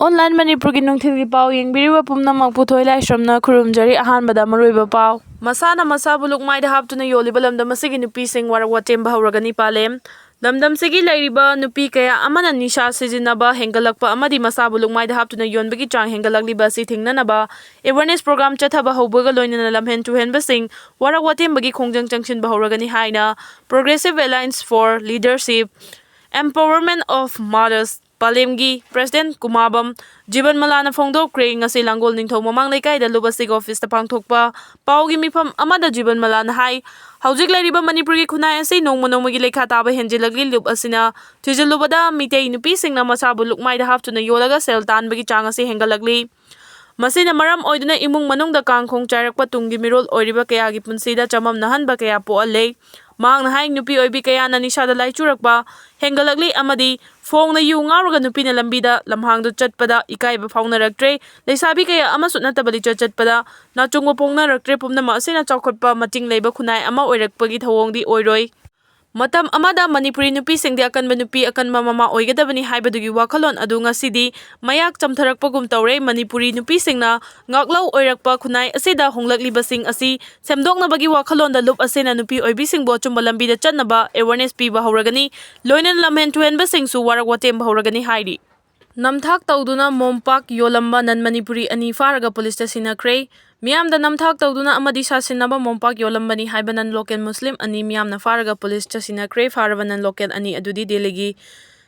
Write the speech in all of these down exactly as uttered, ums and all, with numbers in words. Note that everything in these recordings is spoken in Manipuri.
Online ꯃꯅꯤꯄꯨꯔꯒꯤ ꯅꯨꯡꯊꯤꯜꯒꯤ ꯄꯥꯎ ꯌꯦꯡꯕꯤꯔꯤꯕ ꯄꯨꯝꯅꯃꯛꯄꯨ ꯊꯣꯏꯂꯥꯏꯁ꯭ꯔꯝꯅ ꯈꯨꯔꯨꯝꯖꯔꯤ꯫ ꯑꯍꯥꯟꯕꯗ ꯃꯔꯨꯑꯣꯏꯕ ꯄꯥꯎ꯫ ꯃꯁꯥꯅ ꯃꯁꯥꯕꯨ ꯂꯨꯛꯃꯥꯏꯗ ꯍꯥꯞꯇꯨꯅ ꯌꯣꯜꯂꯤꯕ ꯂꯝꯗꯝ ꯑꯁꯤꯒꯤ ꯅꯨꯄꯤꯁꯤꯡ ꯋꯥꯔꯛ ꯋꯥꯇꯦꯝꯕ ꯍꯧꯔꯒꯅꯤ꯫ ꯄꯥꯂꯦꯝ꯫ ꯂꯝꯗꯝꯁꯤꯒꯤ ꯂꯩꯔꯤꯕ ꯅꯨꯄꯤ ꯀꯌꯥ ꯑꯃꯅ ꯅꯤꯁꯥ ꯁꯤꯖꯤꯟꯅꯕ ꯍꯦꯟꯒꯠꯂꯛꯄ ꯑꯃꯗꯤ ꯃꯁꯥꯕꯨ ꯂꯨꯛꯃꯥꯏꯗ ꯍꯥꯞꯇꯨꯅ ꯌꯣꯟꯕꯒꯤ ꯆꯥꯡ ꯍꯦꯟꯒꯠꯂꯛꯂꯤꯕ ꯑꯁꯤ ꯊꯤꯡꯅꯅꯕ awareness program ꯆꯠꯊꯕ ꯍꯧꯕꯒ ꯂꯣꯏꯅꯅ ꯂꯝꯍꯦꯟ ꯇꯨꯍꯦꯟꯕꯁꯤꯡ ꯋꯥꯔꯛ ꯋꯥꯇꯦꯝꯕꯒꯤ ꯈꯣꯡꯖꯪ ꯆꯪꯁꯤꯟꯕ ꯍꯧꯔꯒꯅꯤ ꯍꯥꯏꯅ Progressive Alliance for Leadership Empowerment of Mothers ꯄꯥꯂꯦꯝꯒꯤ President ꯀꯨꯃꯥꯕꯝ ꯖꯤꯕꯟꯃꯂꯥꯅ ꯐꯣꯡꯗꯣꯛꯈ꯭ꯔꯦ꯫ ꯉꯁꯤ ꯂꯥꯡꯒꯣꯜ ꯅꯤꯡꯊꯧ ꯃꯃꯥꯡ ꯂꯩꯀꯥꯏꯗ ꯂꯨꯞ ꯑꯁꯤꯒꯤ officeꯇ ꯄꯥꯡꯊꯣꯛꯄ ꯄꯥꯎꯒꯤ ꯃꯤꯐꯝ ꯑꯃꯗ ꯖꯤꯕꯟꯃꯂꯥꯅ ꯍꯥꯏ, ꯍꯧꯖꯤꯛ ꯂꯩꯔꯤꯕ ꯃꯅꯤꯄꯨꯔꯒꯤ ꯈꯨꯟꯅꯥꯏ ꯑꯁꯤ ꯅꯣꯡꯃ ꯅꯣꯡꯃꯒꯤ ꯂꯩꯈꯥ ꯇꯥꯕ ꯍꯦꯟꯖꯤꯜꯂꯛꯂꯤ꯫ ꯂꯨꯞ ꯑꯁꯤꯅ ꯊꯤꯖꯤꯜꯂꯨꯕꯗ ꯃꯤꯇꯩ ꯅꯨꯄꯤꯁꯤꯡꯅ ꯃꯁꯥꯕꯨ ꯂꯨꯛꯃꯥꯏꯗ ꯍꯥꯞꯇꯨꯅ ꯌꯣꯜꯂꯒ ꯁꯦꯜ ꯇꯥꯟꯕꯒꯤ ꯆꯥꯡ ꯑꯁꯤ ꯍꯦꯟꯒꯠꯂꯛꯂꯤ꯫ ꯃꯁꯤꯅ ꯃꯔꯝ ꯑꯣꯏꯗꯨꯅ ꯏꯃꯨꯡ ꯃꯅꯨꯡꯗ ꯀꯥꯡꯈꯣꯡ ꯆꯥꯏꯔꯛꯄ, ꯇꯨꯡꯒꯤ ꯃꯤꯔꯣꯜ ꯑꯣꯏꯔꯤꯕ ꯀꯌꯥꯒꯤ ꯄꯨꯟꯁꯤꯗ ꯆꯃꯝꯅꯍꯟꯕ ꯀꯌꯥ ꯄꯣꯛꯍꯜꯂꯦ꯫ ꯃꯍꯥꯛꯅ ꯍꯥꯏ, ꯅꯨꯄꯤ ꯑꯣꯏꯕꯤ ꯀꯌꯥꯅ ꯅꯤꯁꯥꯗ ꯂꯥꯏꯆꯨꯔꯛꯄ ꯍꯦꯟꯒꯠꯂꯛꯂꯤ ꯑꯃꯗꯤ ꯐꯣꯡꯅ ꯌꯨ ꯉꯥꯎꯔꯒ ꯅꯨꯄꯤꯅ ꯂꯝꯕꯤꯗ ꯂꯝꯍꯥꯡꯗ ꯆꯠꯄꯗ ꯏꯀꯥꯏꯕ ꯐꯥꯎꯅꯔꯛꯇ꯭ꯔꯦ꯫ ꯂꯩꯁꯥꯕꯤ ꯀꯌꯥ ꯑꯃꯁꯨ ꯅꯠꯇꯕ ꯂꯤꯆꯠ ꯆꯠꯄꯗ ꯅꯥꯆꯣꯡꯕ ꯄꯣꯛꯅꯔꯛꯇ꯭ꯔꯦ꯫ ꯄꯨꯝꯅꯃꯛ ꯑꯁꯤꯅ ꯆꯥꯎꯈꯠꯄ ꯃꯇꯤꯡ ꯂꯩꯕ ꯈꯨꯟꯅꯥꯏ ꯑꯃ ꯑꯣꯏꯔꯛꯄꯒꯤ ꯊꯧꯑꯣꯡꯗꯤ ꯑꯣꯏꯔꯣꯏ꯫ ꯃꯇꯝ ꯑꯃꯗ ꯃꯅꯤꯄꯨꯔꯤ ꯅꯨꯄꯤꯁꯤꯡꯗꯤ ꯑꯀꯟꯕ ꯅꯨꯄꯤ, ꯑꯀꯟꯕ ꯃꯃꯥ ꯑꯣꯏꯒꯗꯕꯅꯤ ꯍꯥꯏꯕꯗꯨꯒꯤ ꯋꯥꯈꯜꯂꯣꯟ ꯑꯗꯨ ꯉꯁꯤꯗꯤ ꯃꯌꯥꯛ ꯆꯝꯊꯔꯛꯄꯒꯨꯝ ꯇꯧꯔꯦ꯫ ꯃꯅꯤꯄꯨꯔꯤ ꯅꯨꯄꯤꯁꯤꯡꯅ ꯉꯥꯛꯂꯧ ꯑꯣꯏꯔꯛꯄ ꯈꯨꯟꯅꯥꯏ ꯑꯁꯤꯗ ꯍꯣꯡꯂꯛꯂꯤꯕꯁꯤꯡ ꯑꯁꯤ ꯁꯦꯝꯗꯣꯛꯅꯕꯒꯤ ꯋꯥꯈꯜꯂꯣꯟꯗ ꯂꯨꯞ ꯑꯁꯤꯅ ꯅꯨꯄꯤ ꯑꯣꯏꯕꯤꯁꯤꯡꯕꯨ ꯑꯆꯨꯝꯕ ꯂꯝꯕꯤꯗ ꯆꯠꯅꯕ awareness ꯄꯤꯕ ꯍꯧꯔꯒꯅꯤ, ꯂꯣꯏꯅꯅ ꯂꯝꯍꯦꯟ ꯇꯨꯍꯦꯟꯕꯁꯤꯡꯁꯨ ꯋꯥꯔꯛ ꯋꯥꯇꯦꯝꯕ ꯍꯧꯔꯒꯅꯤ ꯍꯥꯏꯔꯤ꯫ ꯅꯝꯊꯥꯛ ꯇꯧꯗꯨꯅ ꯃꯣꯝꯄꯥꯛ ꯌꯣꯜꯂꯝꯕ ꯅꯟ ꯃꯅꯤꯄꯨꯔꯤ ꯑꯅꯤ ꯐꯥꯔꯒ ꯄꯨꯂꯤꯁꯇ ꯁꯤꯟꯅꯈ꯭ꯔꯦ꯫ ꯃꯤꯌꯥꯝꯗ ꯅꯝꯊꯥꯛ ꯇꯧꯗꯨꯅ ꯑꯃꯗꯤ ꯁꯥꯁꯤꯟꯅꯕ ꯃꯣꯝꯄꯥꯛ ꯌꯣꯜꯂꯝꯕꯅꯤ ꯍꯥꯏꯕ ꯅꯟ ꯂꯣꯀꯦꯜ ꯃꯨꯁꯂꯤꯝ ꯑꯅꯤ ꯃꯤꯌꯥꯝꯅ ꯐꯥꯔꯒ ꯄꯨꯂꯤꯁꯇ ꯁꯤꯟꯅꯈ꯭ꯔꯦ꯫ ꯐꯥꯔꯕ ꯅꯟ ꯂꯣꯀꯦꯜ ꯑꯅꯤ ꯑꯗꯨꯗꯤ ꯗꯦꯜꯂꯤꯒꯤ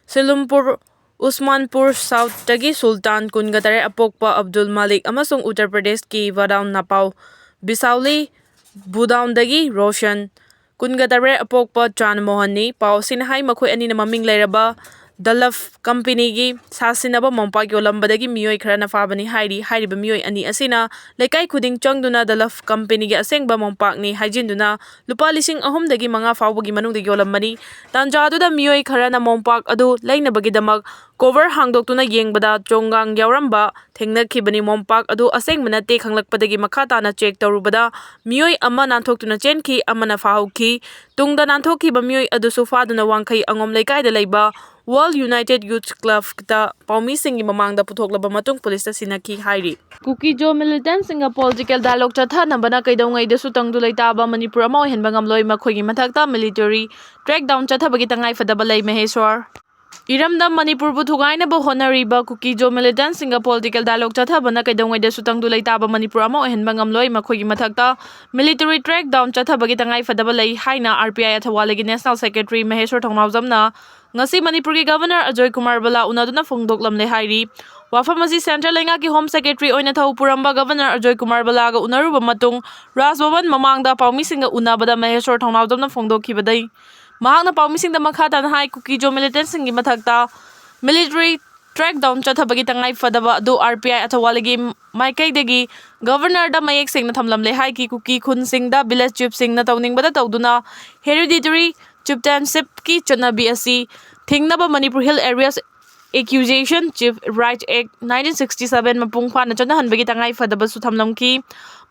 ꯁꯤꯂꯨꯝꯄꯨꯔ ꯎꯁꯃꯥꯟꯄꯨꯔ ꯁꯥꯎꯠꯇꯒꯤ ꯁꯨꯜꯇꯥꯟ, ꯀꯨꯟꯒ ꯇꯔꯦꯠ, ꯑꯄꯣꯛꯄ ꯑꯕꯗꯨꯜ ꯃꯥꯂꯤꯛ, ꯑꯃꯁꯨꯡ ꯎꯠꯇꯔ ꯄ꯭ꯔꯗꯦꯁꯀꯤ ꯕꯗꯥꯎꯟ ꯅꯥꯄꯥꯎ ꯕꯤꯁꯥꯎꯂꯤ ꯕꯨꯗꯥꯎꯟꯗꯒꯤ ꯔꯣꯁꯟ, ꯀꯨꯟꯒ ꯇꯔꯦꯠ, ꯑꯄꯣꯛꯄ ꯆꯥꯟ ꯃꯣꯍꯟꯅꯤ꯫ ꯄꯥꯎ ꯑꯁꯤꯅ ꯍꯥꯏ, ꯃꯈꯣꯏ ꯑꯅꯤꯅ ꯃꯃꯤꯡ ꯂꯩꯔꯕ ꯗꯂꯐ ꯀꯝꯄꯦꯅꯤꯒꯤ ꯁꯥꯁꯤꯟꯅꯕ ꯃꯣꯝꯄꯥꯛ ꯌꯣꯜꯂꯝꯕꯗꯒꯤ ꯃꯤꯑꯣꯏ ꯈꯔꯅ ꯐꯥꯕꯅꯤ ꯍꯥꯏꯔꯤ꯫ ꯍꯥꯏꯔꯤꯕ ꯃꯤꯑꯣꯏ ꯑꯅꯤ ꯑꯁꯤꯅ ꯂꯩꯀꯥꯏ ꯈꯨꯗꯤꯡ ꯆꯪꯗꯨꯅ ꯗꯂꯐ ꯀꯝꯄꯦꯅꯤꯒꯤ ꯑꯁꯦꯡꯕ ꯃꯣꯝꯄꯥꯛꯅꯤ ꯍꯥꯏꯖꯤꯟꯗꯨꯅ ꯂꯨꯄꯥ ꯂꯤꯁꯤꯡ ꯑꯍꯨꯝꯗꯒꯤ ꯃꯉꯥ ꯐꯥꯎꯕꯒꯤ ꯃꯅꯨꯡꯗ ꯌꯣꯜꯂꯝꯕꯅꯤ꯫ ꯇꯥꯟꯖꯥꯗꯨꯗ ꯃꯤꯑꯣꯏ ꯈꯔꯅ ꯃꯣꯝꯄꯥꯛ ꯑꯗꯨ ꯂꯩꯅꯕꯒꯤꯗꯃꯛ ꯀꯣꯚꯔ ꯍꯥꯡꯗꯣꯛꯇꯨꯅ ꯌꯦꯡꯕꯗ ꯆꯣꯡꯒꯥꯡ ꯌꯥꯎꯔꯝꯕ ꯊꯦꯡꯅꯈꯤꯕꯅꯤ꯫ ꯃꯣꯝꯄꯥꯛ ꯑꯗꯨ ꯑꯁꯦꯡꯕ ꯅꯠꯇꯦ ꯈꯪꯂꯛꯄꯗꯒꯤ ꯃꯈꯥ ꯇꯥꯅ ꯆꯦꯛ ꯇꯧꯔꯨꯕꯗ ꯃꯤꯑꯣꯏ ꯑꯃ ꯅꯥꯟꯊꯣꯛꯇꯨꯅ ꯆꯦꯟꯈꯤ, ꯑꯃꯅ ꯐꯥꯍꯧꯈꯤ꯫ ꯇꯨꯡꯗ ꯅꯥꯟꯊꯣꯛꯈꯤꯕ ꯃꯤꯑꯣꯏ ꯑꯗꯨꯁꯨ ꯐꯥꯗꯨꯅ ꯋꯥꯡꯈꯩ ꯑꯉꯣꯝ ꯂꯩꯀꯥꯏꯗ ꯂꯩꯕ World United Youth Clubꯇ ꯄꯥꯎꯃꯤꯁꯤꯡꯒꯤ ꯃꯃꯥꯡꯗ ꯄꯨꯊꯣꯛꯂꯕ ꯃꯇꯨꯡ ꯄꯨꯂꯤꯁꯇ ꯁꯤꯟꯅꯈꯤ ꯍꯥꯏꯔꯤ꯫ ꯀꯨꯀꯤ ꯖꯣ militantꯁꯤꯡꯒ political dialogue ꯆꯠꯊꯅꯕꯅ ꯀꯩꯗꯧꯉꯩꯗꯁꯨ ꯇꯪꯗꯨ ꯂꯩꯇꯥꯕ ꯃꯅꯤꯄꯨꯔ ꯑꯃ ꯑꯣꯏꯍꯟꯕ ꯉꯝꯂꯣꯏ꯫ ꯃꯈꯣꯏꯒꯤ ꯃꯊꯛꯇ military crackdown ꯆꯠꯊꯕꯒꯤ ꯇꯉꯥꯏ ꯐꯗꯕ ꯂꯩ꯫ ꯃꯍꯦꯁ꯭ꯋꯔ꯫ ꯏꯔꯝꯗꯝ ꯃꯅꯤꯄꯨꯔꯕꯨ ꯊꯨꯒꯥꯏꯅꯕ ꯍꯣꯠꯅꯔꯤꯕ ꯀꯨꯀꯤ ꯖꯣ militantꯁꯤꯡꯒ political dialogue ꯆꯠꯊꯕꯅ ꯀꯩꯗꯧꯉꯩꯗꯁꯨ ꯇꯪꯗꯨ ꯂꯩꯇꯥꯕ ꯃꯅꯤꯄꯨꯔ ꯑꯃ ꯑꯣꯏꯍꯟꯕ ꯉꯝꯂꯣꯏ꯫ ꯃꯈꯣꯏꯒꯤ ꯃꯊꯛꯇ military crackdown ꯆꯠꯊꯕꯒꯤ ꯇꯉꯥꯏ ꯐꯗꯕ ꯂꯩ ꯍꯥꯏꯅ R P I ꯑꯊꯧꯋꯥꯂꯤꯒꯤ National Secretary ꯃꯍꯦꯁ꯭ꯋꯔ ꯊꯧꯅꯥꯎꯖꯝꯅ ꯉꯁꯤ ꯃꯅꯤꯄꯨꯔꯒꯤ Governor ꯑꯖꯣꯏ ꯀꯨꯃꯥꯔ ꯕꯂꯥ ꯎꯅꯗꯨꯅ ꯐꯣꯡꯗꯣꯛꯂꯝꯂꯦ ꯍꯥꯏꯔꯤ꯫ ꯋꯥꯐꯝ ꯑꯁꯤ central ꯂꯩꯉꯥꯛꯀꯤ Home Secretary ꯑꯣꯏꯅ ꯊꯧ ꯄꯨꯔꯝꯕ Governor ꯑꯖꯣꯏ ꯀꯨꯃꯥꯔ ꯕꯂꯥꯒ ꯎꯅꯔꯨꯕ ꯃꯇꯨꯡ ꯔꯥꯖ ꯚꯕꯟ ꯃꯃꯥꯡꯗ ꯄꯥꯎꯃꯤꯁꯤꯡꯒ ꯎꯅꯕꯗ ꯃꯍꯦꯁ꯭ꯋꯔ ꯊꯧꯅꯥꯎꯖꯝꯅ ꯐꯣꯡꯗꯣꯛꯈꯤꯕꯗꯩ ꯃꯍꯥꯛꯅ ꯄꯥꯎꯃꯤꯁꯤꯡꯗ ꯃꯈꯥ ꯇꯥꯅ ꯍꯥꯏ, ꯀꯨꯀꯤ ꯖꯣ militantꯁꯤꯡꯒꯤ ꯃꯊꯛꯇ military crackdown ꯆꯠꯊꯕꯒꯤ ꯇꯉꯥꯏ ꯐꯗꯕ ꯑꯗꯨ R P I ꯑꯊꯧꯋꯥꯂꯤꯒꯤ ꯃꯥꯏꯀꯩꯗꯒꯤ Governorꯗ ꯃꯌꯦꯛ ꯁꯦꯡꯅ ꯊꯝꯂꯝꯂꯦ ꯍꯥꯏꯈꯤ꯫ ꯀꯨꯀꯤ ꯈꯨꯟꯁꯤꯡꯗ village chiefꯁꯤꯡꯅ ꯇꯧꯅꯤꯡꯕꯗ ꯇꯧꯗꯨꯅ hereditary chieftainshipꯀꯤ ꯆꯠꯅꯕꯤ ꯑꯁꯤ ꯊꯤꯡꯅꯕ Manipur Hill Areas Acquisition Chief Right Act nineteen sixty seven ꯃꯄꯨꯡ ꯐꯥꯅ ꯆꯠꯅꯍꯟꯕꯒꯤ ꯇꯉꯥꯏ ꯐꯗꯕꯁꯨ ꯊꯝꯂꯝꯈꯤ꯫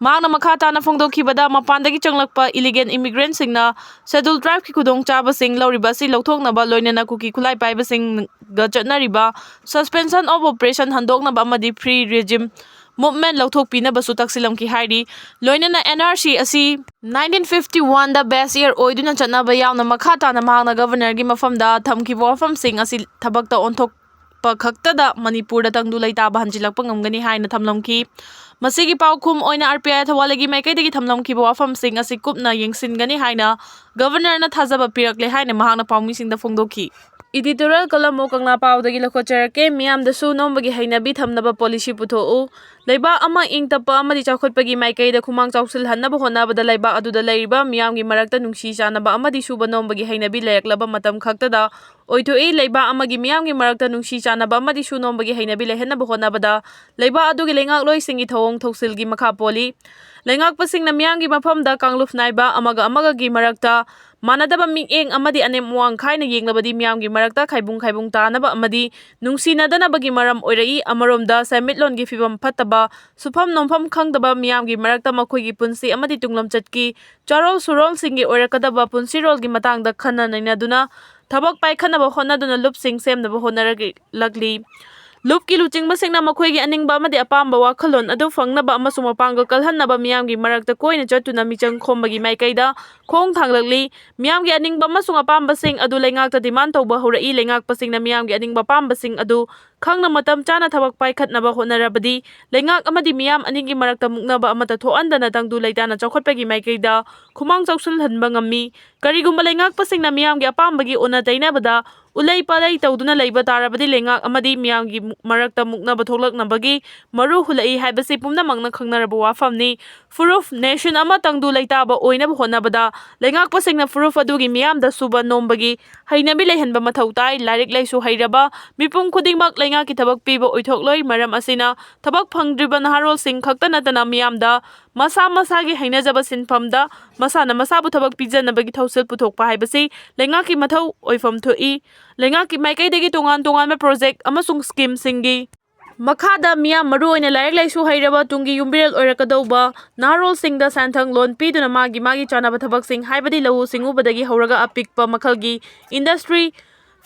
ꯃꯍꯥꯛꯅ ꯃꯈꯥ ꯇꯥꯅ ꯐꯣꯡꯗꯣꯛꯈꯤꯕꯗ, ꯃꯄꯥꯟꯗꯒꯤ ꯆꯪꯂꯛꯄ illegal immigrantꯁꯤꯡꯅ Scheduled Tribeꯀꯤ ꯈꯨꯗꯣꯡꯆꯥꯕꯁꯤꯡ ꯂꯧꯔꯤꯕ ꯑꯁꯤ ꯂꯧꯊꯣꯛꯅꯕ, ꯂꯣꯏꯅꯅ ꯀꯨꯀꯤ ꯈꯨꯠꯂꯥꯏ ꯄꯥꯏꯕꯁꯤꯡꯒ ꯆꯠꯅꯔꯤꯕ suspension of operation ꯍꯟꯗꯣꯛꯅꯕ ꯑꯃꯗꯤ free regime movement ꯂꯧꯊꯣꯛꯄꯤꯅꯕꯁꯨ ꯇꯛꯁꯤꯜꯂꯝꯈꯤ ꯍꯥꯏꯔꯤ꯫ ꯂꯣꯏꯅꯅ N R C ꯑꯁꯤ nineteen fifty oneꯗ base year ꯑꯣꯏꯗꯨꯅ ꯆꯠꯅꯕ ꯌꯥꯎꯅ ꯃꯈꯥ ꯇꯥꯅ ꯃꯍꯥꯛꯅ Governorꯒꯤ ꯃꯐꯝꯗ ꯊꯝꯈꯤꯕ ꯋꯥꯐꯝꯁꯤꯡ ꯑꯁꯤ ꯊꯕꯛꯇ ꯑꯣꯟꯊꯣꯛꯄ ꯈꯛꯇꯗ ꯃꯅꯤꯄꯨꯔꯗ ꯇꯪꯗꯨ ꯂꯩꯇꯥꯕ ꯍꯟꯖꯤꯜꯂꯛꯄ ꯉꯝꯒꯅꯤ ꯍꯥꯏꯅ ꯊꯝꯂꯝꯈꯤ꯫ ꯃꯁꯤꯒꯤ ꯄꯥꯎꯈꯨꯝ ꯑꯣꯏꯅ R P I ꯑꯊꯧꯋꯥꯂꯤꯒꯤ ꯃꯥꯏꯀꯩꯗꯒꯤ ꯊꯝꯂꯝꯈꯤꯕ ꯋꯥꯐꯝꯁꯤꯡ ꯑꯁꯤ ꯀꯨꯞꯅ ꯌꯦꯡꯁꯤꯟꯒꯅꯤ ꯍꯥꯏꯅ Governorꯅ ꯊꯥꯖꯕ ꯄꯤꯔꯛꯂꯦ ꯍꯥꯏꯅ ꯃꯍꯥꯛꯅ ꯄꯥꯎꯃꯤꯁꯤꯡꯗ ꯐꯣꯡꯗꯣꯛꯈꯤ꯫ Editorial column ꯑꯣ ꯀꯪꯂꯥ ꯄꯥꯎꯗꯒꯤ ꯂꯧꯈꯠꯆꯔꯛꯀꯦ꯫ ꯃꯤꯌꯥꯝꯗꯁꯨ ꯅꯣꯝꯕꯒꯤ ꯍꯩꯅꯕꯤ ꯊꯝꯅꯕ policy ꯄꯨꯊꯣꯛꯎ꯫ ꯂꯩꯕꯥꯛ ꯑꯃ ꯏꯪ ꯇꯞꯄ ꯑꯃꯗꯤ ꯆꯥꯎꯈꯠꯄꯒꯤ ꯃꯥꯏꯀꯩꯗ ꯈꯨꯃꯥꯡ ꯆꯥꯎꯁꯤꯜꯍꯟꯅꯕ ꯍꯣꯠꯅꯕꯗ ꯂꯩꯕꯥꯛ ꯑꯗꯨꯗ ꯂꯩꯔꯤꯕ ꯃꯤꯌꯥꯝꯒꯤ ꯃꯔꯛꯇ ꯅꯨꯡꯁꯤ ꯆꯥꯟꯅꯕ ꯑꯃꯗꯤ ꯁꯨꯕ ꯅꯣꯝꯕꯒꯤ ꯍꯩꯅꯕꯤ ꯂꯩꯔꯛꯂꯕ ꯃꯇꯝ ꯈꯛꯇꯗ ꯑꯣꯏꯊꯣꯛꯏ꯫ ꯂꯩꯕꯥꯛ ꯑꯃꯒꯤ ꯃꯤꯌꯥꯝꯒꯤ ꯃꯔꯛꯇ ꯅꯨꯡꯁꯤ ꯆꯥꯟꯅꯕ ꯑꯃꯗꯤ ꯁꯨ ꯅꯣꯝꯕꯒꯤ ꯍꯩꯅꯕꯤ ꯂꯩꯍꯟꯅꯕ ꯍꯣꯠꯅꯕꯗ ꯂꯩꯕꯥꯛ ꯑꯗꯨꯒꯤ ꯂꯩꯉꯥꯛꯂꯣꯏꯁꯤꯡꯒꯤ ꯊꯧꯑꯣꯡ ꯊꯧꯁꯤꯜꯒꯤ ꯃꯈꯥ ꯄꯣꯜꯂꯤ꯫ ꯂꯩꯉꯥꯛꯄꯁꯤꯡꯅ ꯃꯤꯌꯥꯝꯒꯤ ꯃꯐꯝꯗ ꯀꯥꯡꯂꯨꯞ ꯅꯥꯏꯕ, ꯑꯃꯒ ꯑꯃꯒꯒꯤ ꯃꯔꯛꯇ ꯃꯥꯟꯅꯗꯕ ꯃꯤꯠꯌꯦꯡ ꯑꯃꯗꯤ ꯑꯅꯦꯝ ꯑꯋꯥꯡ ꯈꯥꯏꯅ ꯌꯦꯡꯂꯕꯗꯤ ꯃꯤꯌꯥꯝꯒꯤ ꯃꯔꯛꯇ ꯈꯥꯏꯕꯨꯡ ꯈꯥꯏꯕꯨꯡ ꯇꯥꯅꯕ ꯑꯃꯗꯤ ꯅꯨꯡꯁꯤꯅꯗꯅꯕꯒꯤ ꯃꯔꯝ ꯑꯣꯏꯔꯛꯏ꯫ ꯑꯃꯔꯣꯝꯗ ꯁꯦꯟꯃꯤꯠꯂꯣꯟꯒꯤ ꯐꯤꯕꯝ ꯐꯠꯇꯕ, ꯁꯨꯐꯝ ꯅꯣꯝꯐꯝ ꯈꯪꯗꯕ ꯃꯤꯌꯥꯝꯒꯤ ꯃꯔꯛꯇ ꯃꯈꯣꯏꯒꯤ ꯄꯨꯟꯁꯤ ꯑꯃꯗꯤ ꯇꯨꯡꯂꯝꯆꯠꯀꯤ ꯆꯥꯔꯣꯜ ꯁꯨꯔꯣꯜꯁꯤꯡꯒꯤ ꯑꯣꯏꯔꯛꯀꯗꯕ ꯄꯨꯟꯁꯤꯔꯣꯜꯒꯤ ꯃꯇꯥꯡꯗ ꯈꯟꯅ ꯅꯩꯅꯗꯨꯅ ꯊꯕꯛ ꯄꯥꯏꯈꯠꯅꯕ ꯍꯣꯠꯅꯗꯨꯅ ꯂꯨꯞꯁꯤꯡ ꯁꯦꯝꯅꯕ ꯍꯣꯠꯅꯔꯛꯂꯤ꯫ ꯂꯨꯞꯀꯤ ꯂꯨꯆꯤꯡꯕꯁꯤꯡꯅ ꯃꯈꯣꯏꯒꯤ ꯑꯅꯤꯡꯕ ꯑꯃꯗꯤ ꯑꯄꯥꯝꯕ ꯋꯥꯈꯜꯂꯣꯟ ꯑꯗꯨ ꯐꯪꯅꯕ ꯑꯃꯁꯨꯡ ꯃꯄꯥꯡꯒꯜ ꯀꯜꯍꯟꯅꯕ ꯃꯤꯌꯥꯝꯒꯤ ꯃꯔꯛꯇ ꯀꯣꯏꯅ ꯆꯠꯇꯨꯅ ꯃꯤꯆꯪ ꯈꯣꯝꯕꯒꯤ ꯃꯥꯏꯀꯩꯗ ꯈꯣꯡ ꯊꯥꯡꯂꯛꯂꯤ꯫ ꯃꯤꯌꯥꯝꯒꯤ ꯑꯅꯤꯡꯕ ꯑꯃꯁꯨꯡ ꯑꯄꯥꯝꯕꯁꯤꯡ ꯑꯗꯨ ꯂꯩꯉꯥꯛꯇ demand ꯇꯧꯕ ꯍꯧꯔꯛꯏ꯫ ꯂꯩꯉꯥꯛꯄꯁꯤꯡꯅ ꯃꯤꯌꯥꯝꯒꯤ ꯑꯅꯤꯡꯕ ꯑꯄꯥꯝꯕꯁꯤꯡ ꯑꯗꯨ ꯈꯪꯅ ꯃꯇꯝ ꯆꯥꯅ ꯊꯕꯛ ꯄꯥꯏꯈꯠꯅꯕ ꯍꯣꯠꯅꯔꯕꯗꯤ ꯂꯩꯉꯥꯛ ꯑꯃꯗꯤ ꯃꯤꯌꯥꯝ ꯑꯅꯤꯒꯤ ꯃꯔꯛꯇ ꯃꯨꯛꯅꯕ ꯑꯃꯠꯇ ꯊꯣꯛꯍꯟꯗꯅ ꯇꯪꯗꯨ ꯂꯩꯇꯥꯅ ꯆꯥꯎꯈꯠꯄꯒꯤ ꯃꯥꯏꯀꯩꯗ ꯈꯨꯃꯥꯡ ꯆꯥꯎꯁꯤꯜꯍꯟꯕ ꯉꯝꯃꯤ꯫ ꯀꯔꯤꯒꯨꯝꯕ ꯂꯩꯉꯥꯛꯄꯁꯤꯡꯅ ꯃꯤꯌꯥꯝꯒꯤ ꯑꯄꯥꯝꯕꯒꯤ ꯑꯣꯟꯅ ꯇꯩꯅꯕꯗ ꯎꯂꯩ ꯄꯥꯂꯩ ꯇꯧꯗꯨꯅ ꯂꯩꯕ ꯇꯥꯔꯕꯗꯤ ꯂꯩꯉꯥꯛ ꯑꯃꯗꯤ ꯃꯤꯌꯥꯝꯒꯤ ꯃꯨ-, ꯃꯔꯛꯇ ꯃꯨꯛꯅꯕ ꯊꯣꯛꯂꯛꯅꯕꯒꯤ ꯃꯔꯨ ꯍꯨꯜꯂꯛꯏ ꯍꯥꯏꯕꯁꯤ ꯄꯨꯝꯅꯃꯛꯅ ꯈꯪꯅꯔꯕ ꯋꯥꯐꯝꯅꯤ꯫ ꯐꯨꯔꯨꯞ, nation ꯑꯃ ꯇꯪꯗꯨ ꯂꯩꯇꯥꯕ ꯑꯣꯏꯅꯕ ꯍꯣꯠꯅꯕꯗ ꯂꯩꯉꯥꯛꯄꯁꯤꯡꯅ ꯐꯨꯔꯨꯞ ꯑꯗꯨꯒꯤ ꯃꯤꯌꯥꯝꯗ ꯁꯨꯕ ꯅꯣꯝꯕꯒꯤ ꯍꯩꯅꯕꯤ ꯂꯩꯍꯟꯕ ꯃꯊꯧ ꯇꯥꯏ꯫ ꯂꯥꯏꯔꯤꯛ ꯂꯥꯏꯁꯨ ꯍꯩꯔꯕ ꯃꯤꯄꯨꯝ ꯈꯨꯗꯤꯡꯃꯛ ꯂꯩꯉꯥꯛꯀꯤ ꯊꯕꯛ ꯄꯤꯕ ꯑꯣꯏꯊꯣꯛꯂꯣꯏ꯫ ꯃꯔꯝ ꯑꯁꯤꯅ ꯊꯕꯛ ꯐꯪꯗ꯭ꯔꯤꯕ ꯅꯍꯥꯔꯣꯜꯁꯤꯡ ꯈꯛꯇ ꯅꯠꯇꯅ ꯃꯤꯌꯥꯝꯗ ꯃꯁꯥ ꯃꯁꯥꯒꯤ ꯍꯩꯅꯖꯕ ꯁꯤꯟꯐꯝꯗ ꯃꯁꯥꯅ ꯃꯁꯥꯕꯨ ꯊꯕꯛ ꯄꯤꯖꯅꯕꯒꯤ ꯊꯧꯁꯤꯜ ꯄꯨꯊꯣꯛꯄ ꯍꯥꯏꯕꯁꯤ ꯂꯩꯉꯥꯛꯀꯤ ꯃꯊꯧ ꯑꯣꯏꯐꯝ ꯊꯣꯛꯏ꯫ ꯂꯩꯉꯥꯛꯀꯤ ꯃꯥꯏꯀꯩꯗꯒꯤ ꯇꯣꯉꯥꯟ ꯇꯣꯉꯥꯟꯕ project ꯑꯃꯁꯨꯡ schemeꯁꯤꯡꯒꯤ ꯃꯈꯥꯗ ꯃꯤꯌꯥꯝ, ꯃꯔꯨꯑꯣꯏꯅ ꯂꯥꯏꯔꯤꯛ ꯂꯥꯏꯁꯨ ꯍꯩꯔꯕ ꯇꯨꯡꯒꯤ ꯌꯨꯝꯕꯤꯔꯦꯜ ꯑꯣꯏꯔꯛꯀꯗꯧꯕ ꯅꯍꯥꯔꯣꯜꯁꯤꯡꯗ ꯁꯦꯟꯊꯪ ꯂꯣꯟ ꯄꯤꯗꯨꯅ ꯃꯥꯒꯤ ꯃꯥꯒꯤ ꯆꯥꯅꯕ ꯊꯕꯛꯁꯤꯡ, ꯍꯥꯏꯕꯗꯤ ꯂꯧꯎ ꯁꯤꯡꯎꯕꯗꯒꯤ ꯍꯧꯔꯒ ꯑꯄꯤꯛꯄ ꯃꯈꯜꯒꯤ industry,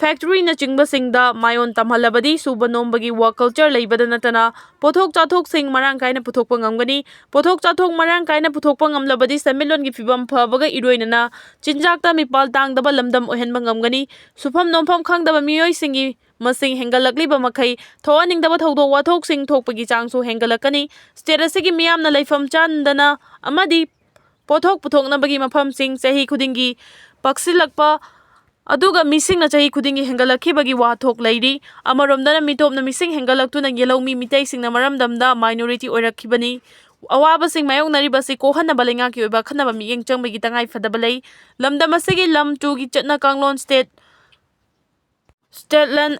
factoryꯅꯆꯤꯡꯕꯁꯤꯡꯗ ꯃꯥꯏꯑꯣꯟ ꯇꯝꯍꯜꯂꯕꯗꯤ ꯁꯨꯕ ꯅꯣꯝꯕꯒꯤ work culture ꯂꯩꯕꯗ ꯅꯠꯇꯅ ꯄꯣꯠꯊꯣꯛ ꯆꯥꯊꯣꯛꯁꯤꯡ ꯃꯔꯥꯡ ꯀꯥꯏꯅ ꯄꯨꯊꯣꯛꯄ ꯉꯝꯒꯅꯤ꯫ ꯄꯣꯠꯊꯣꯛ ꯆꯥꯊꯣꯛ ꯃꯔꯥꯡ ꯀꯥꯏꯅ ꯄꯨꯊꯣꯛꯄ ꯉꯝꯂꯕꯗꯤ ꯁꯦꯟꯃꯤꯠꯂꯣꯟꯒꯤ ꯐꯤꯕꯝ ꯐꯕꯒ ꯏꯔꯣꯏꯅꯅ ꯆꯤꯟꯖꯥꯛꯇ ꯃꯤꯄꯥꯜ ꯇꯥꯡꯗꯕ ꯂꯝꯗꯝ ꯑꯣꯏꯍꯟꯕ ꯉꯝꯒꯅꯤ꯫ ꯁꯨꯐꯝ ꯅꯣꯝꯐꯝ ꯈꯪꯗꯕ ꯃꯤꯑꯣꯏꯁꯤꯡꯒꯤ ꯃꯁꯤꯡ ꯍꯦꯟꯒꯠꯂꯛꯂꯤꯕ ꯃꯈꯩ ꯊꯣꯛꯍꯟꯅꯤꯡꯗꯕ ꯊꯧꯗꯣꯛ ꯋꯥꯊꯣꯛꯁꯤꯡ ꯊꯣꯛꯄꯒꯤ ꯆꯥꯡꯁꯨ ꯍꯦꯟꯒꯠꯂꯛꯀꯅꯤ꯫ State ꯑꯁꯤꯒꯤ ꯃꯤꯌꯥꯝꯅ ꯂꯩꯐꯝ ꯆꯥꯟꯗꯅ ꯑꯃꯗꯤ ꯄꯣꯠꯊꯣꯛ ꯄꯨꯊꯣꯛꯅꯕꯒꯤ ꯃꯐꯝꯁꯤꯡ ꯆꯍꯤ ꯈꯨꯗꯤꯡꯒꯤ ꯄꯛꯁꯤꯜꯂꯛꯄ ꯑꯗꯨꯒ ꯃꯤꯁꯤꯡꯅ ꯆꯍꯤ ꯈꯨꯗꯤꯡꯒꯤ ꯍꯦꯟꯒꯠꯂꯛꯈꯤꯕꯒꯤ ꯋꯥꯊꯣꯛ ꯂꯩꯔꯤ꯫ ꯑꯃꯔꯣꯝꯗꯅ ꯃꯤꯇꯣꯞꯅ ꯃꯤꯁꯤꯡ ꯍꯦꯟꯒꯠꯂꯛꯇꯨꯅ ꯌꯦꯜꯍꯧꯃꯤ ꯃꯤꯇꯩꯁꯤꯡꯅ ꯃꯔꯝꯗꯝꯗ minority ꯑꯣꯏꯔꯛꯈꯤꯕꯅꯤ꯫ ꯑꯋꯥꯕꯁꯤꯡ ꯃꯥꯌꯣꯛꯅꯔꯤꯕ ꯑꯁꯤ ꯀꯣꯛꯍꯟꯅꯕ ꯂꯩꯉꯥꯛꯀꯤ ꯑꯣꯏꯕ ꯑꯈꯟꯅꯕ ꯃꯤꯠꯌꯦꯡ ꯆꯪꯕꯒꯤ ꯇꯉꯥꯏ ꯐꯗꯕ ꯂꯩ꯫ ꯂꯝꯗꯝ ꯑꯁꯤꯒꯤ ꯂꯝ ꯇꯨꯒꯤ ꯆꯠꯅ ꯀꯥꯡꯂꯣꯟ state, state land,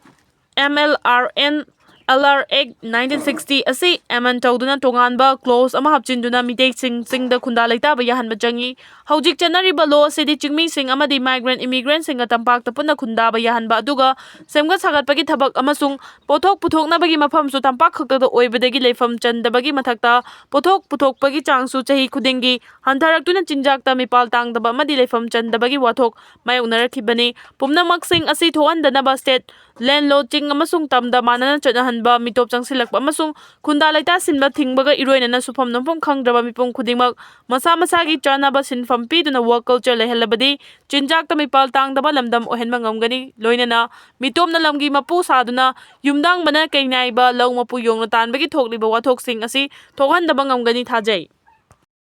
M L R N L R Act nineteen sixty ꯑꯁꯤ amend ꯇꯧꯗꯨꯅ ꯇꯣꯉꯥꯟꯕ clause ꯑꯃ ꯍꯥꯞꯆꯤꯟꯗꯨꯅ ꯃꯤꯇꯩꯁꯤꯡ ꯆꯤꯡꯗ ꯈꯨꯟꯗꯥ ꯂꯩꯇꯥꯕ ꯌꯥꯍꯟꯕ ꯆꯪꯏ꯫ ꯍꯧꯖꯤꯛ ꯆꯠꯅꯔꯤꯕ law ꯑꯁꯤꯗꯤ ꯆꯤꯡꯃꯤꯁꯤꯡ ꯑꯃꯗꯤ migrant immigrantꯁꯤꯡꯒ ꯇꯝꯄꯥꯛꯇ ꯄꯨꯟꯅ ꯈꯨꯟꯗꯥꯕ ꯌꯥꯍꯟꯕ, ꯑꯗꯨꯒ ꯁꯦꯝꯒꯠ ꯁꯥꯒꯠꯄꯒꯤ ꯊꯕꯛ ꯑꯃꯁꯨꯡ ꯄꯣꯠꯊꯣꯛ ꯄꯨꯊꯣꯛꯅꯕꯒꯤ ꯃꯐꯝꯁꯨ ꯇꯝꯄꯥꯛ ꯈꯛꯇꯗ ꯑꯣꯏꯕꯗꯒꯤ ꯂꯩꯐꯝ ꯆꯟꯗꯕꯒꯤ ꯃꯊꯛꯇ ꯄꯣꯠꯊꯣꯛ ꯄꯨꯊꯣꯛꯄꯒꯤ ꯆꯥꯡꯁꯨ ꯆꯍꯤ ꯈꯨꯗꯤꯡꯒꯤ ꯍꯟꯊꯔꯛꯇꯨꯅ ꯆꯤꯟꯖꯥꯛꯇ ꯃꯤꯄꯥꯜ ꯇꯥꯡꯗꯕ ꯑꯃꯗꯤ ꯂꯩꯐꯝ ꯆꯟꯗꯕꯒꯤ ꯋꯥꯊꯣꯛ ꯃꯥꯌꯣꯛꯅꯔꯛꯈꯤꯕꯅꯤ꯫ ꯄꯨꯝꯅꯃꯛꯁꯤꯡ ꯑꯁꯤ ꯊꯣꯛꯍꯟꯗꯅꯕ state land law ꯆꯤꯡ ꯑꯃꯁꯨꯡ ꯇꯝꯗ ꯃꯥꯟꯅꯅ ꯆꯠꯅꯍꯟꯕ, ꯃꯤꯇꯣꯞ ꯆꯪꯁꯤꯜꯂꯛꯄ ꯑꯃꯁꯨꯡ ꯈꯨꯟꯗꯥ ꯂꯩꯇꯥꯁꯤꯟꯕ ꯊꯤꯡꯕꯒ ꯏꯔꯣꯏꯅꯅ ꯁꯨꯐꯝ ꯅꯣꯝꯐꯝ ꯈꯪꯗ꯭ꯔꯕ ꯃꯤꯄꯨꯝ ꯈꯨꯗꯤꯡꯃꯛ ꯃꯁꯥ ꯃꯁꯥꯒꯤ ꯆꯥꯅꯕ ꯁꯤꯟꯐꯝ ꯄꯤꯗꯨꯅ work culture ꯂꯩꯍꯜꯂꯕꯗꯤ ꯆꯤꯟꯖꯥꯛꯇ ꯃꯤꯄꯥꯜ ꯇꯥꯡꯗꯕ ꯂꯝꯗꯝ ꯑꯣꯏꯍꯟꯕ ꯉꯝꯒꯅꯤ꯫ ꯂꯣꯏꯅꯅ ꯃꯤꯇꯣꯞꯅ ꯂꯝꯒꯤ ꯃꯄꯨ ꯁꯥꯗꯨꯅ ꯌꯨꯝꯗꯥꯡꯕꯅ ꯀꯩ ꯅꯥꯏꯕ ꯂꯧ ꯃꯄꯨ ꯌꯣꯡꯅ ꯇꯥꯟꯕꯒꯤ ꯊꯣꯛꯂꯤꯕ ꯋꯥꯊꯣꯛꯁꯤꯡ ꯑꯁꯤ ꯊꯣꯛꯍꯟꯗꯕ ꯉꯝꯒꯅꯤ ꯊꯥꯖꯩ꯫